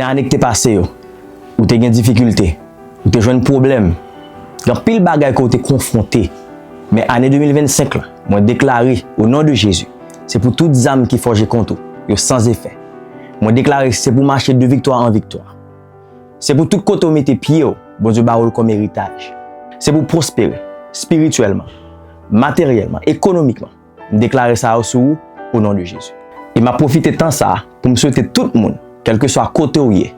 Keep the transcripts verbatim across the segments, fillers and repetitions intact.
Nan ane ki te pase yo, ou te gen difikilte, ou te jwenn pwoblèm, gen anpil bagay ke w te konfwonte. Men ane de mil vennsenk la, mwen deklare, o non de Jezi, se pou tout zam ki fòje kont ou, yo san efè. Mwen deklare se pou w mache de viktwa an viktwa. Se pou tout kote w mete pye w, Bondye ba w l kòm eritaj. Se pou w pwospere, espirityèlman, materyèlman, ekonomikman. M deklare sa yo sou ou, o non de Jezi. E m ap pwofite tan sa a pou m swete tout moun, kèlkeswa kote w ye,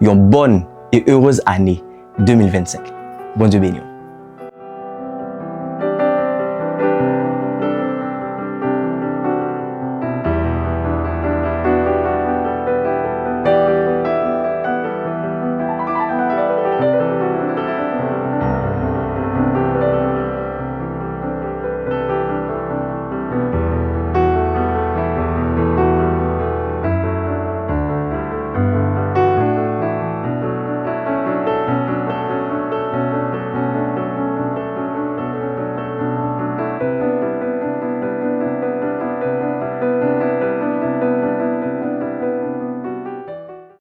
yon bòn e erez ane de mil vennsenk. Bondye beni w.